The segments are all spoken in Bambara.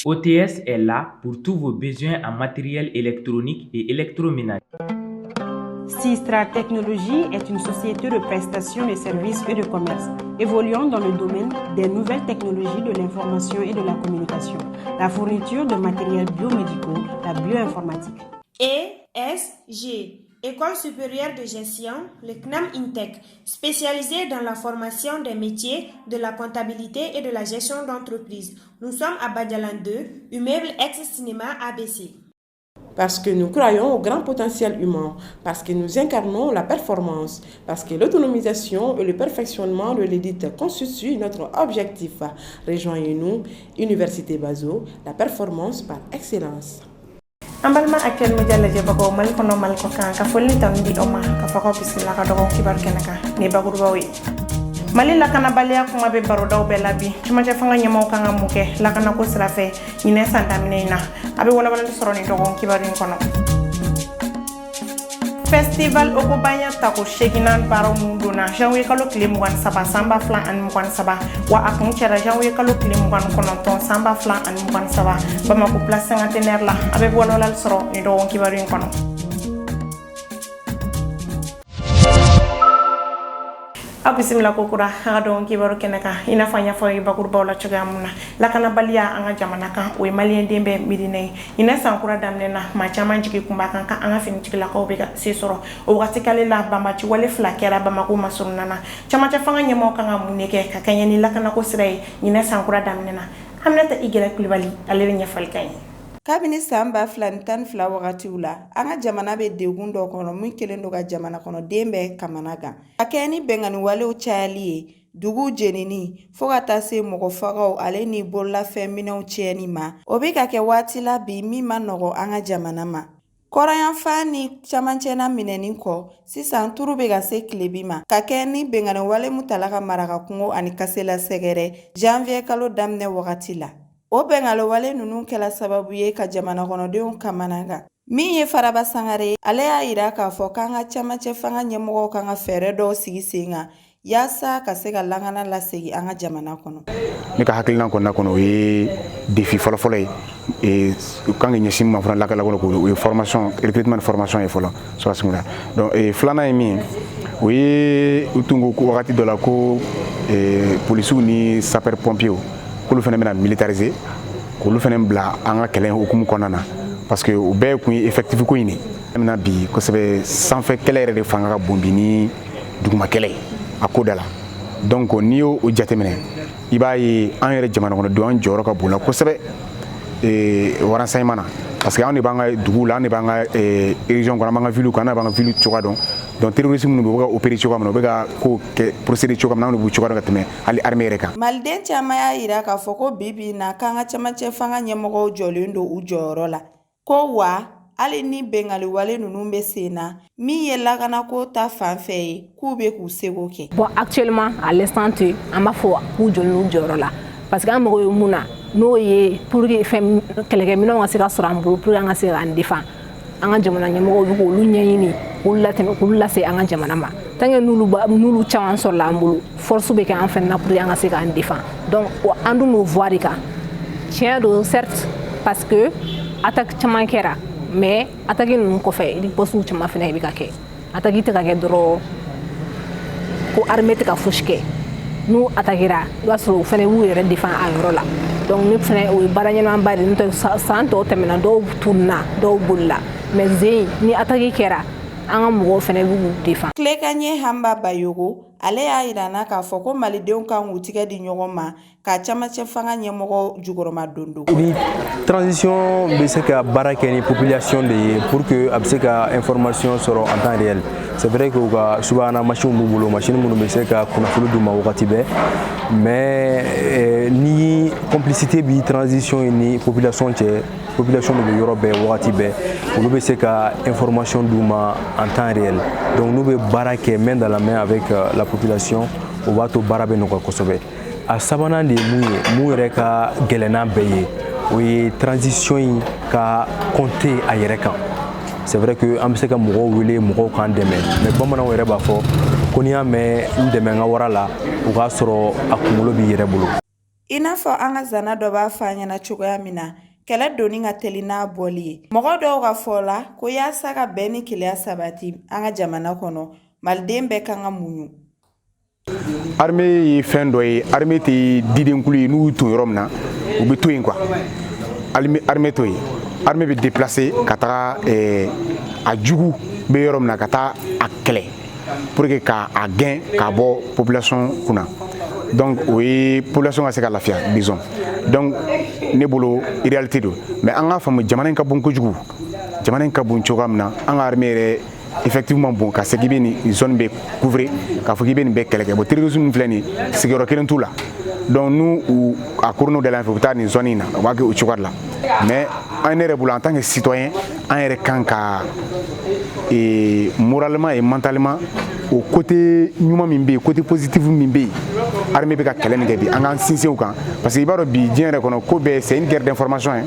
OTS est là pour tous vos besoins en matériel électronique et électroménager. Sistra Technologies est une société de prestation de services et de commerce évoluant dans le domaine des nouvelles technologies de l'information et de la communication, la fourniture de matériels biomédicaux, la bioinformatique. ESG, École supérieure de gestion, le CNAM INTEC, spécialisée dans la formation des métiers de la comptabilité et de la gestion d'entreprise. Nous sommes à Badialan 2, immeuble ex-cinéma ABC. Parce que nous croyons au grand potentiel humain, parce que nous incarnons la performance, parce que l'autonomisation et le perfectionnement de l'élite constituent notre objectif. Rejoignez-nous, Université Bazo, la performance par excellence. An balima Actuel Media lajɛbagaw Mali kɔnɔ, Mali kɔ kan, ka foli ni tanu di aw ma, ka fɔ k'aw bisimila ka dɔgɔkun kibaru kɛnɛ kan ni bakurubaw ye. Mali lakanabaliya kuma bɛ barodaw bɛɛ la bi. Cɛmancɛ fanga ɲɛmaw kan ka mun kɛ lakanako sira fɛ ɲinɛ san daminɛ in na? A bɛ walawalali sɔrɔ nin dɔgɔkun kibaru in kɔnɔ. Festival Okobanya tako seeginan baaraw mun donna janvier kalo tile 23 san 2023, wa a kun cɛra janvier kalo tile 29 san 2023 Bamako Place Cinquantenaire la, a bɛ walawalali sɔrɔ nin dɔgɔkun kibaru in kɔnɔ. Aw bisimila ko kura an ka dɔgɔkun kibaru kɛnɛ kan. I n'a fɔ an y'a fɔ ye bakurubaw la cogoya mun na, lakanabaliya an ka jamana kan, o ye maliyɛnden bɛɛ miirina ye. Ɲinɛ san kura daminɛ na, maa caman jigi kun b'a kan ka an ka finitigilakaw bɛ ka se sɔrɔ. O wagati kale la, banbaci wale fila kɛra Bamako masurunna na. Camancɛ fanga ɲɛmaaw kan ka mun de kɛ ka kɛɲɛ ni lakanako sira ye ɲinɛ san kura daminɛ na? Aminata Igɛrɛ Kulibali, ale bɛ ɲɛfɔli kɛ ye. Kabini san 2012 wagatiw la, an ka jamana bɛ degun dɔ kɔnɔ min kɛlen don ka jamana kɔnɔden bɛɛ kamana gan, ka kɛɲɛ ni binkanni walew cayali ye, duguw jenini, fo ka taa se mɔgɔ fagaw ale ni bololafɛn minɛnw tiɲɛni ma. O bɛ ka kɛ waati la bi min ma nɔgɔ an ka jamana ma. Kɔrɔnyanfan ni camancɛna minɛni kɔ, sisan turu bɛ ka se tilebin ma, ka kɛɲɛ ni binkanni wale min tala ka Marakakungo ani Kasela sɛgɛrɛ janvier kalo daminɛ wagati la. O binkanni wale ninnu kɛla sababu ye ka jamana kɔnɔdenw kamanagan. Min ye Faraba Sangare ye, ale y'a yira k'a fɔ k'an ka camancɛ fanga ɲɛmɔgɔw kan ka fɛɛrɛ dɔw sigi sen kan yaasa ka se ka lakana lasegin an ka jamana kɔnɔ. Ne ka hakilina kɔnɔna kɔnɔ, o ye défi fɔlɔfɔlɔ ye. U kan ka ɲɛsin min ma fana lakana kɔnɔ, o ye formation, recrutement, formation ye fɔlɔ sɔrɔsiw la. Donc filanan ye min ye, o ye u tun ko wagati dɔ la ko polisiw ni sapeur pompiers, k'olu fana bɛna militariser, k'olu fana bila an ka kɛlɛ hukumu kɔnɔna na, parce que o bɛɛ kun ye effectif ko in de ye. Bi kosɛbɛ, sanfɛ kɛlɛ yɛrɛ de fanga ka bon bi ni duguma kɛlɛ ye a ko da la. Donc n'i y'o jateminɛ, i b'a ye an yɛrɛ jamana kɔnɔdenw, an jɔyɔrɔ ka bon la kosɛbɛ renseignement na, parce que anw de b'an ka duguw la, an de b'an ka région kɔnɔ, an b'an ka ville kɔnɔ, an b'an ka ville cogoya dɔn. Donc terrorisme minnu bɛ, u bɛ ka opérer cogoya min na, u bɛ ka ko kɛ, procéder cogoya min na, anw de b'u cogoya dɔn ka tɛmɛ hali armée yɛrɛ kan. Maliden caman y'a yira k'a fɔ ko bi bi in na, k'an ka camancɛ fanga ɲɛmɔgɔw jɔlen don u jɔyɔrɔ la, ko wa hali ni binkanni wale ninnu bɛ sen na, min ye lakanako ta fan fɛ ye, k'u bɛ k'u seko kɛ. Bon, actuellement, à l'instant T, an b'a fɔ k'u jɔlen don u jɔyɔrɔ la, parce que an mago bɛ mun na, n'o ye pour que fɛn kɛlɛkɛminɛnw ka se ka sɔrɔ an bolo pour que an ka se k'an défend. An ka jamana ɲɛmɔgɔw bɛ k'olu ɲɛɲini, k'olu latɛmɛ, k'olu lase an ka jamana ma. Tant que n'olu caman sɔrɔla an bolo, force bɛ kɛ an fɛnɛ na pour que an ka se k'an défend. Donc an dun b'o voie de kan. Tiɲɛ don, certes, parce que attaque caman kɛra, mais attaque ninnu kɔfɛ, riposte caman fɛnɛ bɛ ka kɛ. Attaque tɛ ka kɛ dɔrɔn ko armée tɛ ka fosi kɛ. N'u attaquera, i b'a sɔrɔ u fɛnɛ b'u yɛrɛ défend a yɔrɔ la. Donc ne fɛnɛ, o ye baara ɲɛnamaba de ye. N'o tɛ, san tɔw tɛmɛna, dɔw tununa, dɔw bolila, mais zen ni attaque kɛra, an ka mɔgɔw fɛnɛ b'u défend. Tilekanɲɛ Hanba Bayogo, ale y'a yira n na k'a fɔ ko malidenw kan k'u tigɛ di ɲɔgɔn ma ka camancɛ fanga ɲɛmɔgɔ jukɔrɔma don don. Ni transition bɛ se ka baara kɛ ni population de ye pour que a bɛ se ka information sɔrɔ en temps réel. C'est vrai que u ka subahana machine b'u bolo, machine minnu bɛ se ka kunnafoni d'u ma wagati bɛɛ, mais ni complicité bi transition ni population cɛ, population de bɛ yɔrɔ bɛɛ wagati bɛɛ, olu bɛ se ka information d'u ma en temps réel. Donc n'u bɛ baara kɛ main dans la main avec la population, o b'a to baara bɛ nɔgɔya kosɛbɛ. A sabanan de ye mun ye, mun yɛrɛ ka gɛlɛn n'a bɛɛ ye, o ye transition in ka compter a yɛrɛ kan. C'est vrai que an bɛ se ka mɔgɔw wele, mɔgɔw k'an dɛmɛ, mais bamananw yɛrɛ b'a fɔ ko n'i y'a mɛn n dɛmɛ n ka wara la, o k'a sɔrɔ a kunkolo b'i yɛrɛ bolo. I n'a fɔ an ka zana dɔ b'a fɔ an ɲɛna cogoya min na, kɛlɛ donni ka teli n'a bɔli ye. Mɔgɔ dɔw ka fɔ la ko yaasa ka bɛn ni kelenya sabati an ka jamana kɔnɔ, maliden bɛɛ kan ka muɲu. Armée ye fɛn dɔ ye, armée tɛ didenkulu ye. N'u y'u ton yɔrɔ min na, u bɛ to yen quoi. Armée t'o ye. Armée bɛ déplacer ka taga a jugu bɛ yɔrɔ min na, ka taa a kɛlɛ pour que ka a gɛn ka bɔ population kunna. Donc o ye population ka se ka lafiya, disons. Donc ne bolo, réalité don, mais an k'a faamu, jamana in ka bon kojugu. Jamana in ka bon cogoya min na, an ka armée yɛrɛ effectivement bon ka se k'i bɛ nin zone bɛɛ couvrir, k'a fɔ k'i bɛ nin bɛɛ kɛlɛ kɛ. Bon, terrorisme min filɛ nin ye, sigiyɔrɔ kelen t'u la. Donc n'u u a kurunn'u da la fɛ, u bɛ taa nin zone in na, u b'a kɛ o cogoya de la. Mais an ne yɛrɛ bolo, en tant que citoyen, an yɛrɛ kan ka moralement et mentalement, o côté ɲuman min bɛ yen, côté positif min bɛ yen, armée bɛ ka kɛlɛ min kɛ bi, an k'an sinsin o kan, parce que i b'a dɔn bi, diɲɛ yɛrɛ kɔnɔ, ko bɛɛ c'est une guerre d'information hein,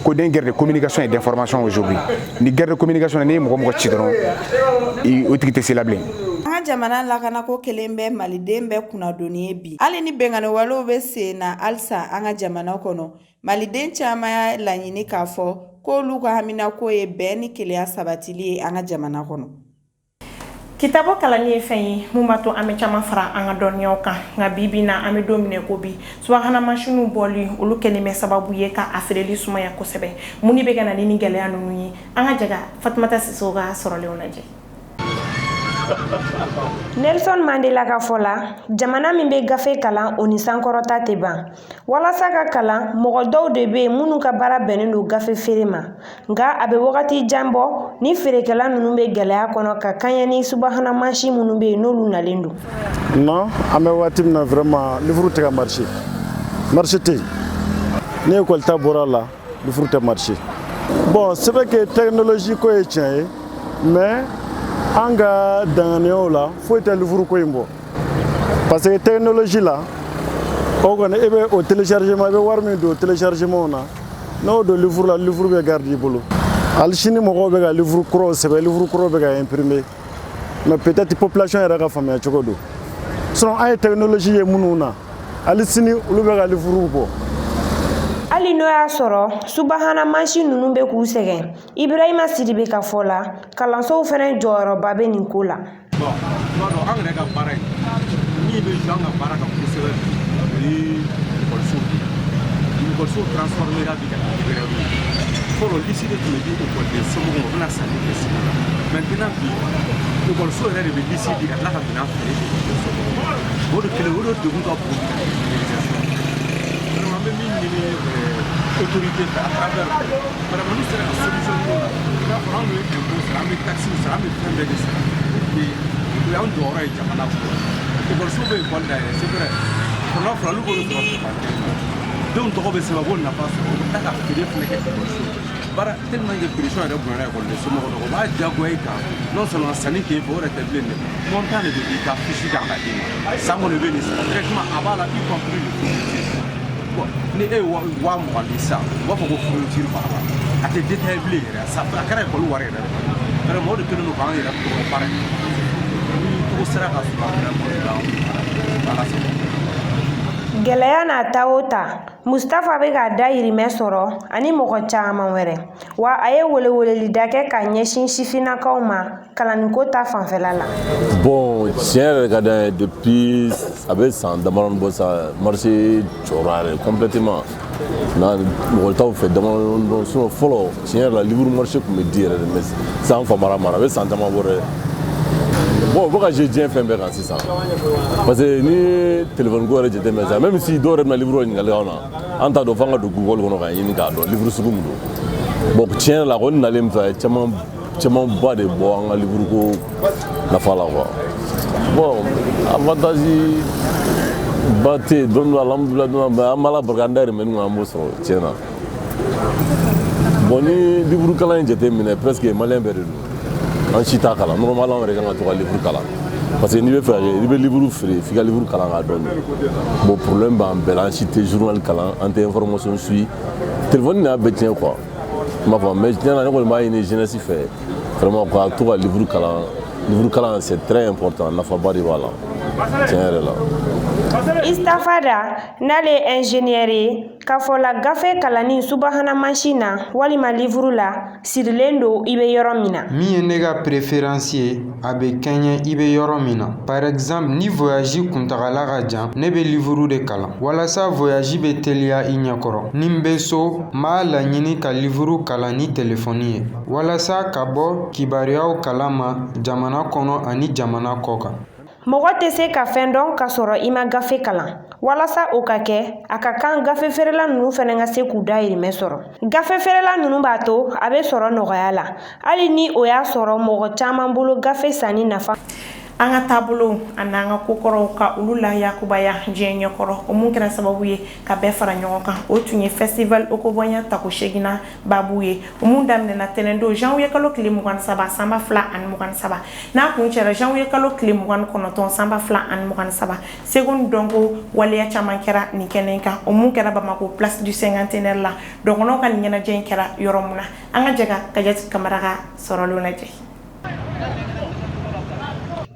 ko une guerre de communication et d'information aujourd'hui. Ni guerre de communication, n'i ye mɔgɔ mɔgɔ ci dɔrɔn, o tigi tɛ se la bilen. An ka jamana lakanako kelen bɛ maliden bɛɛ kunnadoni ye bi. Hali ni bɛnkanni walew bɛ sen na halisa an ka jamana kɔnɔ, maliden caman y'a laɲini k'a fɔ k'olu ka haminako ye bɛn ni kelenya sabatili ye an ka jamana kɔnɔ. Kitabu kalanni ye fɛn ye mun b'a to an bɛ caman fara an ka dɔnniyaw kan. Nka bi bi na, an bɛ don minɛ ko bi, subahana masiniw bɔli, olu kɛlen bɛ sababu ye ka a feereli sumaya kosɛbɛ. Mun de bɛ ka na ni gɛlɛya ninnu ye? An ka jɛ ka Fatumata Sisow ka sɔrɔlenw lajɛ. Nelson Mandela ka fɔ la, jamana min bɛ gafe kalan, o ni sankɔrɔta tɛ ban. Walasa ka kalan, mɔgɔ dɔw de bɛ yen minnu ka baara bɛnnen don gafe feere ma. Nka a bɛ wagati jan bɔ ni feerekɛla ninnu bɛ gɛlɛya kɔnɔ ka kaɲɛ ni subahana mansin minnu bɛ yen, n'olu nalen don. Non, an bɛ waati min na, vraiment, livre tɛ ka marché, marché tɛ yen. Ni école ta bɔra la, livre tɛ marché. Bon, c'est vrai que technologie ko ye tiɲɛ ye, mais an ka danganiyaw la, foyi tɛ livre ko in bɔ, parce que technologie la, o kɔni, e bɛ o téléchargement, i bɛ wari min don téléchargement na, n'o don livre la, livre bɛ garde i bolo. Hali sini, mɔgɔw bɛ ka livre kuraw sɛbɛn, livre kuraw bɛ ka imprimer, mais peut-être population yɛrɛ ka faamuya cogo don. Sinon an ye technologie ye minnu na, hali sini olu bɛ ka livre bɔ. Hali n'o y'a sɔrɔ subahana mansin ninnu bɛ k'u sɛgɛn, Ibrahima Sidibe ka fɔ la, kalansow fana jɔyɔrɔba bɛ nin ko la. Bon, i b'a dɔn, an yɛrɛ ka baara in min bɛ jouer an ka baara kan kosɛbɛ bi, o ye ekɔlisow de ye. Ekɔlisow transformé bi ka kɛ librairie ye. Fɔlɔ, liste de tun bɛ di ekɔliden somɔgɔw ma, u bɛna sanni kɛ sugu la. Maintenant bi, ekɔliso yɛrɛ de bɛ liste di ka tila ka minɛn feere ekɔliden somɔgɔw ma. O de kelen, o de degun ka bon bi ka tɛmɛ numérisation. Vraiment, an bɛ min ɲini autorité fɛ à travers, vraiment, n'u sera ka solution ɲini o la, i b'a fɔ anw bɛ impôt sara, an bɛ taxe sara, an bɛ fɛn bɛɛ de sara pour que o y'an jɔyɔrɔ ye jamana kɔnɔ. Ekɔliso bɛ ekɔli dayɛlɛ, c'est vrai, kɔnɔ fila olu b'olu sɔrɔ sɛbɛn, denw tɔgɔ bɛ sɛbɛn ko nafa sɔrɔ, u bɛ tila ka feere fɛnɛ kɛ ekɔliso baara, tellement que pression yɛrɛ bonyana ekɔliden somɔgɔw dɔ, o b'a diyagoya i kan. Non seulement sanni k'e fɛ, o yɛrɛ tɛ bilen dɛ, montant de bɛ i ka fiche kan ka d'i ma, san kɔnɔ i bɛ nin sara directement, a b'a la, y compris le fourniture. Bon, ni e ye 20 000 di sisan, u b'a fɔ ko fourniture b'a la, a tɛ détaillé bilen yɛrɛ, a kɛra ekɔli wari yɛrɛ de. Vraiment, o de kɛlen don k'an yɛrɛ tɔgɔ baara in ni cogo sera ka sɔrɔ, vraiment, ala sago. Gɛlɛya n'a ta o ta, Mustafa bɛ k'a dayirimɛ sɔrɔ ani mɔgɔ caman wɛrɛ. Wa a ye weleweleda kɛ ka ɲɛsin sifinnakaw ma kalanniko ta fanfɛla la. Bon, tiɲɛ yɛrɛ ka d'an ye, depuis a bɛ san damadɔni bɔ sa, marché jɔra yɛrɛ complètement na, mɔgɔ t'aw fɛ damadɔni dɔn. Sinon fɔlɔ, tiɲɛ yɛrɛ la, livre marché tun bɛ di yɛrɛ de, mais sisan famara mara, a bɛ san caman bɔ dɛ. Bon, u bɛ ka jouer diɲɛ fɛn bɛɛ kan sisan, parce que ni ye téléphone ko yɛrɛ jateminɛ sisan, même si dɔw yɛrɛ bɛna livre ɲininkali k'anw na, an t'a dɔn, f'an ka don Google kɔnɔ k'a ɲini k'a dɔn livre sugu min don. Bon, tiɲɛ yɛrɛ la, a kɔni nalen fɛ, a ye caman camanba de bɔ an ka livre ko nafa la quoi. Bon, avantage ba tɛ yen don dɔ la, alhamdulilah, don dɔ la, an bɛ Ala barika, an dayirimɛ min kɔni, an b'o sɔrɔ tiɲɛ na. Bon, ni livre kalan in jateminɛ, presque malien bɛɛ de don, an si t'a kalan. Normal, anw yɛrɛ kan ka to ka livre kalan, parce que n'i bɛ fɛ n'i bɛ livre feere, f'i ka livre kalan k'a dɔn de. Bon, problème b'an bɛɛ la, an si tɛ journal kalan, an tɛ information suit, téléphone de y'a bɛɛ tiɲɛ quoi, n b'a fɔ. Mais tiɲɛ na, ne kɔni b'a ɲini jeunesse fɛ vraiment ka to ka livre kalan. Livre kalan, c'est très important, nafaba de b'a la. tiɲɛ yɛrɛ la. Istafada n'ale ye ingénieur ye k'a fɔ la, gafe kalanni subahana mansin na walima livuru la sirilen don i bɛ yɔrɔ min na. Min ye ne ka préférence ye, a bɛ kɛɲɛ i bɛ yɔrɔ min na. Par exemple, ni voyage kuntagala ka jan, ne bɛ livuru de kalan walasa voyage bɛ teliya i ɲɛkɔrɔ. Ni n bɛ so, n b'a laɲini ka livuru kalan ni telefɔni ye walasa ka bɔ kibaruyaw kalama jamana kɔnɔ ani jamana kɔ kan. Mɔgɔ tɛ se ka fɛn dɔn ka sɔrɔ i ma gafe kalan. Walasa o ka kɛ, a ka kan gafe feerela ninnu fana ka se k'u dahirimɛ sɔrɔ. Gafe feerela ninnu b'a to a bɛ sɔrɔ nɔgɔya la, hali ni o y'a sɔrɔ mɔgɔ caman bolo gafe sanni nafa. An ka taabolow ani an ka kokɔrɔw ka olu la yakubaya diɲɛ ɲɛkɔrɔ, o mun kɛra sababu ye ka bɛɛ fara ɲɔgɔn kan, o tun ye Festival Okobanya tako seginna baabu ye, o mun daminɛna tɛnɛndon janvier kalo tile 23 san 2023, n'a kuncɛra janvier kalo tile 29 san 2023. Seko ni dɔnko waleya caman kɛra nin kɛnɛ kan, o mun kɛra Bamako Place du Cinquantenaire la, dɔgɔnɔw ka nin ɲɛnajɛ in kɛra yɔrɔ mun na. An ka jɛ ka Kajatu Kamara ka sɔrɔlenw lajɛ.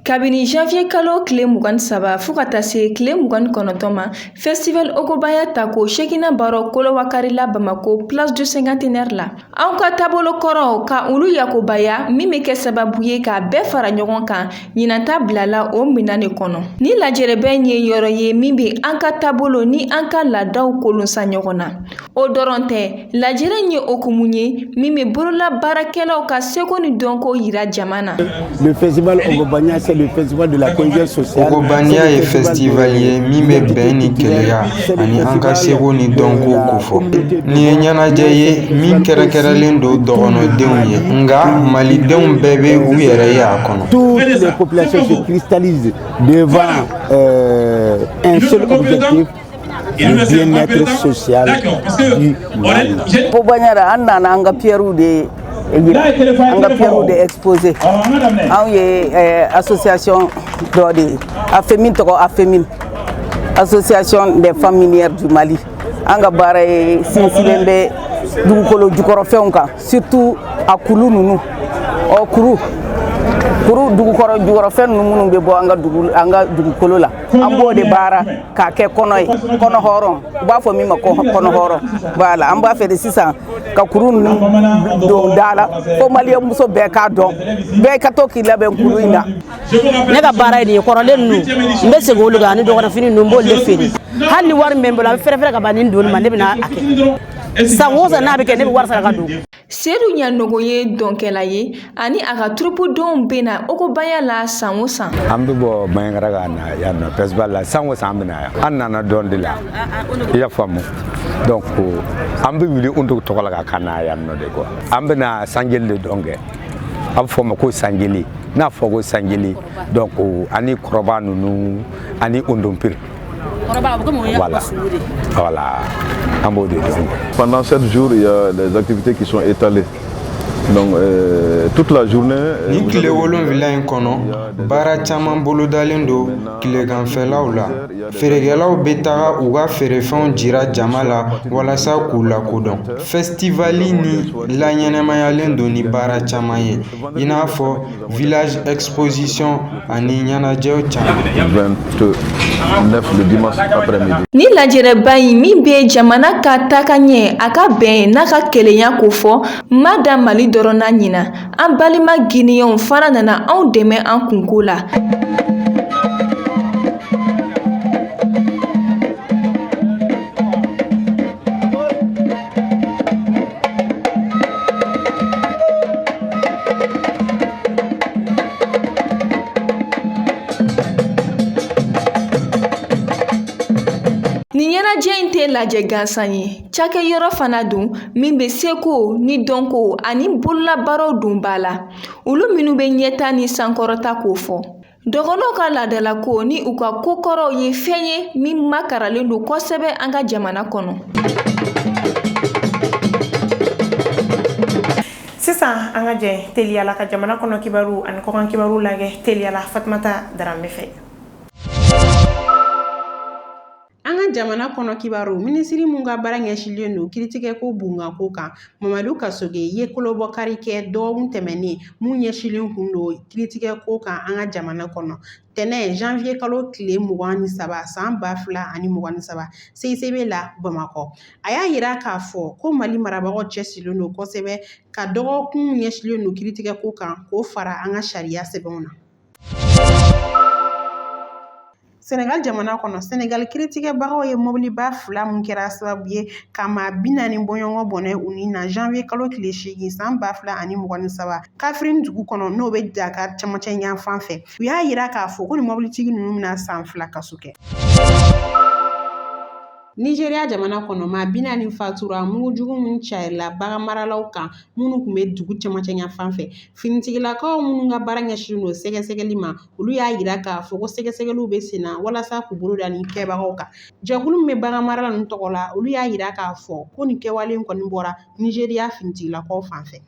Kabini janvier kalo tile 23 fo ka taa se tile 29 ma, Festival Okobaya tako seginna baara kolowakarila Bamako Place du Cinquantenaire la. Anw ka taabolo kɔrɔw ka olu yakubaya min bɛ kɛ sababu ye ka bɛɛ fara ɲɔgɔn kan, ɲinan ta bilala o minɛn de kɔnɔ. Ni lajɛrɛbɛ in ye yɔrɔ ye min bɛ an ka taabolo ni an ka laadaw kolonsa ɲɔgɔn na. O dɔrɔn tɛ, lajɛrɛ in ye hukumu ye min bɛ bololabaarakɛlaw ka seko ni dɔnko yira jama na. Le festival Ogobanya, c'est le festival de la cohésion sociale. Ogobanya ye festival ye min bɛ bɛn ni kelenya ani an ka seko ni dɔnko kofɔ. Nin ye ɲɛnajɛ ye min kɛrɛnkɛrɛnlen don dɔgɔnɔdenw ye, nka malidenw bɛɛ bɛ u yɛrɛ ye a kɔnɔ. Toutes les populations se cristallisent devant un seul objectif, le bien-être social du Mali. Okobanya la, an nana an ka pierrew de yira, an ka pierrew de exposé. Anw ye association dɔ de ye, AFEMIN tɔgɔ, AFEMIN, Association des femmes minières du Mali. An ka baara ye sinsinlen bɛ dugukolo jukɔrɔfɛnw kan, surtout a kulu ninnu, ɔ kuru kuru dugukɔrɔ jukɔrɔfɛn ninnu minnu bɛ bɔ an ka dugu, an ka dugukolo la, an b'o de baara k'a kɛ kɔnɔ ye, kɔnɔ hɔrɔn, u b'a fɔ min ma ko kɔnɔ hɔrɔn. Voilà, an b'a fɛ de sisan ka kuru ninnu don da la fo maliyɛn muso bɛɛ k'a dɔn, bɛɛ ka to k'i labɛn kuru in na. Ne ka baara ye nin ye. Kɔrɔlen ninnu, n bɛ segin olu kan ani dɔgɔnɔfini ninnu, n b'olu de feere. Hali ni wari min bɛ n bolo, a bɛ fɛrɛ fɛrɛ ka ban nin donni ma, ne bɛna a kɛ san o san n'a bɛ kɛ, ne bɛ wari sara ka don. Sedu Ɲanogo ye dɔnkɛla ye, ani a ka turupudenw bɛ na Okobaya la san o san. An bɛ bɔ Banjagara ka na yan nɔ festival la. San o san an bɛ na yan. An nana dɔn de la, i y'a faamu. Donc an bɛ wuli Undu tɔgɔ la ka na yan nɔ de quoi. An bɛ na sanjeli de dɔn kɛ, a bɛ fɔ o ma ko sanjeli. N'a fɔ ko sanjeli, donc ani kɔrɔba ninnu ani ondonpiri. Voilà, voilà, an b'o de dɔn. Pendant 7 jours, il y a des activités qui sont étalées. Donc, toute la journée. Nin tile 7 in kɔnɔ, baara caman bolodalen don tileganfɛlaw la. Feerekɛlaw bɛ taga u ka feerefɛnw jira jama la walasa k'u lakodɔn. Fɛstivali ni laɲɛnamayalen don ni baara caman ye, i n'a fɔ village exposition ani ɲɛnajɛw caman. 29, le dimanche après-midi. Ni lajɛrɛba in min bɛ jamana ka taga ɲɛ, a ka bɛn n'a ka kelenya kofɔ, ma da Mali dɔrɔn na ɲinan, an balima Guinéenw fana nana anw dɛmɛ an kunko la. Nin ɲɛnajɛ in tɛ lajɛ gansan ye, cakɛyɔrɔ fana don min bɛ seko ni dɔnko ani bololabaaraw don ba la, olu minnu bɛ ɲɛta ni sankɔrɔta ko fɔ. Dɔgɔnɔw ka laadalako ni u ka kokɔrɔw ye fɛn ye min makaralen don kosɛbɛ an ka jamana kɔnɔ. Sisan an ka jɛ teliyala ka jamana kɔnɔ kibaru ani kɔkan kibaru lajɛ teliyala Fatumata Daramɛ fɛ. An ka jamana kɔnɔ kibaru, minisiri mun ka baara ɲɛsinlen don kiritigɛko bunkanko kan, Mamadu Kasoge ye kolobɔkari kɛ dɔgɔkun tɛmɛnen mun ɲɛsinlen kun don kiritigɛko kan an ka jamana kɔnɔ. Tɛnɛ janvier kalo tile 23 san 2023 CICB la Bamakɔ. A y'a yira k'a fɔ ko Mali marabagaw cɛsirilen don kosɛbɛ ka dɔgɔkun ɲɛsinlen don kiritigɛko kan k'o fara an ka sariya sɛbɛnw na. Senegal jamana kɔnɔ, Senegal kiritigɛbagaw ye mɔbiliba fila mun kɛra sababu ye ka maa 40 bɔɲɔgɔn bɔnɛ u ni na janvier kalo tile 8 san 2023 Kaffrine dugu kɔnɔ, n'o bɛ Dakar cɛmancɛ yanfan fɛ. U y'a yira k'a fɔ ko nin mɔbilitigi ninnu bɛna san 2 kaso kɛ. Nizeriya jamana kɔnɔ, maa 40 fatura mugujugu min carila baganmaralaw kan minnu tun bɛ dugu cɛmancɛ yanfan fɛ. Finitigilakaw minnu ka baara ɲɛsinnen don sɛgɛsɛgɛli ma, olu y'a yira k'a fɔ ko sɛgɛsɛgɛliw bɛ sen na walasa k'u bolo da nin kɛbagaw kan. Jɛkulu min bɛ baganmarala ninnu tɔgɔ la, olu y'a yira k'a fɔ ko nin kɛwale in kɔni bɔra Nizeriya finitigilakaw fan fɛ.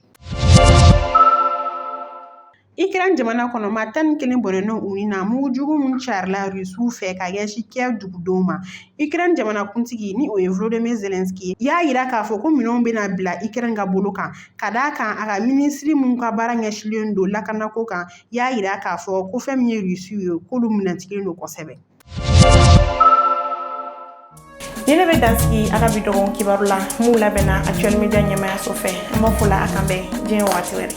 Ukraine jamana kɔnɔ, maa 11 bɔnɛna u ni na mugujugu min carila Rusiw fɛ ka ɲɛsin Kiev dugudenw ma. Ukraine jamanakuntigi ni o ye Volodymyr Zelensky ye, y'a yira k'a fɔ ko minɛnw bɛna bila Ukraine ka bolo kan, ka d'a kan a ka minisiri mun ka baara ɲɛsinlen don lakanako kan y'a yira k'a fɔ ko fɛn min ye Rusiw ye, k'olu minɛntigilen don kosɛbɛ. Ni ne bɛ dan sigi a ka bi dɔgɔkun kibaru la mun labɛnna Actuel Media ɲɛmayaso fɛ. An b'a fɔ la a kan bɛn diɲɛ wagati wɛrɛ.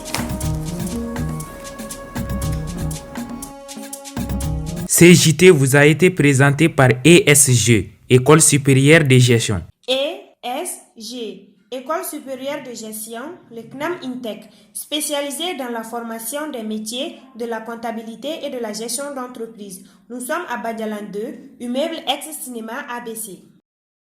Ce JT vous a été présenté par ESG, École supérieure de gestion. ESG, École supérieure de gestion, le CNAM INTEC, spécialisée dans la formation des métiers de la comptabilité et de la gestion d'entreprise. Nous sommes à Badialan 2, immeuble ex-cinéma ABC.